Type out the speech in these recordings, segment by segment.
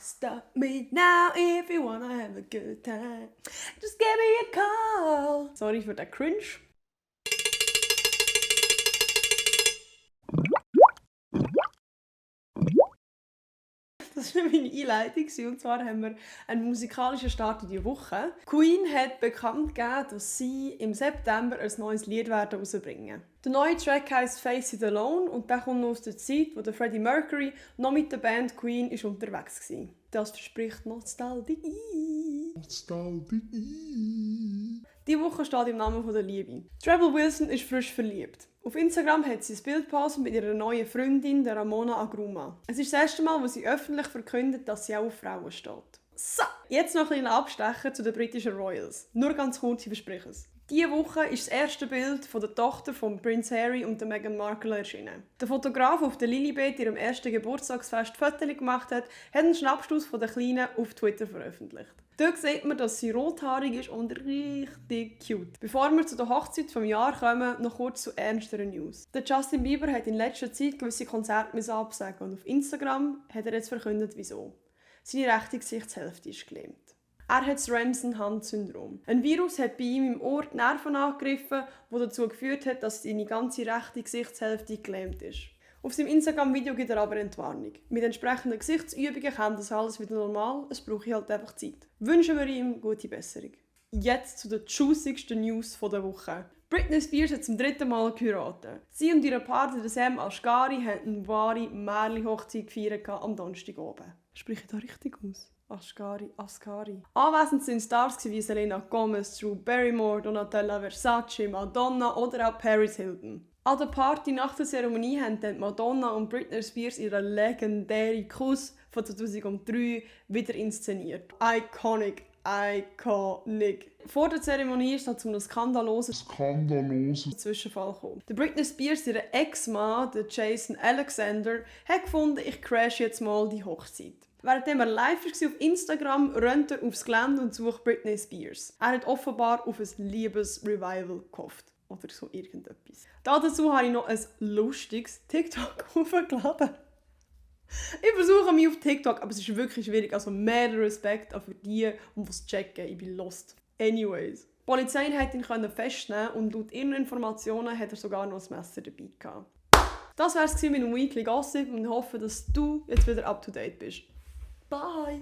Stop me now if you wanna have a good time. Just give me a call. Sorry für den Cringe. Das war meine Einleitung und zwar haben wir einen musikalischen Start in die Woche. Queen hat bekannt gegeben, dass sie im September ein neues Lied herausbringen. Der neue Track heisst Face It Alone und der kommt aus der Zeit, wo der Freddie Mercury noch mit der Band Queen unterwegs war. Das verspricht Nostalgie. Diese Woche steht im Namen der Liebe. Rebel Wilson ist frisch verliebt. Auf Instagram hat sie ein Bild gepostet mit ihrer neuen Freundin, der Ramona Agruma. Es ist das erste Mal, wo sie öffentlich verkündet, dass sie auch auf Frauen steht. So, jetzt noch ein Abstecher zu den britischen Royals. Nur ganz kurz, ich verspreche es. Diese Woche ist das erste Bild von der Tochter von Prince Harry und der Meghan Markle erschienen. Der Fotograf, auf der Lilibet ihrem ersten Geburtstagsfest Fotos gemacht hat, hat einen Schnappschuss von der Kleinen auf Twitter veröffentlicht. Dort sieht man, dass sie rothaarig ist und richtig cute. Bevor wir zu der Hochzeit des Jahres kommen, noch kurz zu ernsteren News. Der Justin Bieber hat in letzter Zeit gewisse Konzerte absagen und auf Instagram hat er jetzt verkündet, wieso. Seine rechte Gesichtshälfte ist gelähmt. Er hat das Ramsden-Hunt-Syndrom. Ein Virus hat bei ihm im Ohr die Nerven angegriffen, das dazu geführt hat, dass seine ganze rechte Gesichtshälfte gelähmt ist. Auf seinem Instagram-Video gibt er aber Entwarnung. Mit entsprechenden Gesichtsübungen kommt das alles wieder normal, es braucht halt einfach Zeit. Wünschen wir ihm gute Besserung. Jetzt zu den juicigsten News der Woche. Britney Spears hat zum 3. Mal geheiratet. Sie und ihr Partner Sam Asghari haben eine wahre Märli-Hochzeit gefeiert am Donnerstag oben. Spreche ich da richtig aus? Asghari. Anwesend sind Stars wie Selena Gomez, Drew Barrymore, Donatella Versace, Madonna oder auch Paris Hilton. An der Party nach der Zeremonie haben dann Madonna und Britney Spears ihren legendären Kuss von 2003 wieder inszeniert. Iconic. Vor der Zeremonie ist es zu einem skandalosen Zwischenfall gekommen. Der Britney Spears, ihr Ex-Mann, der Jason Alexander, hat gefunden, ich crash jetzt mal die Hochzeit. Während er live war auf Instagram, rennt er aufs Gelände und sucht Britney Spears. Er hat offenbar auf ein Liebesrevival gehofft. Oder so irgendetwas. Dazu habe ich noch ein lustiges TikTok hochgeladen. Ich versuche mich auf TikTok, aber es ist wirklich schwierig. Also mehr Respekt auch für die, die es checken. Ich bin lost. Anyways. Die Polizei konnte ihn festnehmen und laut ihren Informationen hat er sogar noch ein Messer dabei gehabt. Das war es mit dem Weekly Gossip und ich hoffe, dass du jetzt wieder up to date bist. Bye!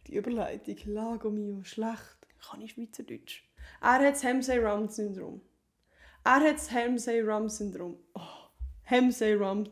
Die Überleitung, Lago mio, schlecht. Kann ich Schweizerdeutsch? Er hat das Ramsay-Rump-Syndrom. Oh, Ramsay-Rump.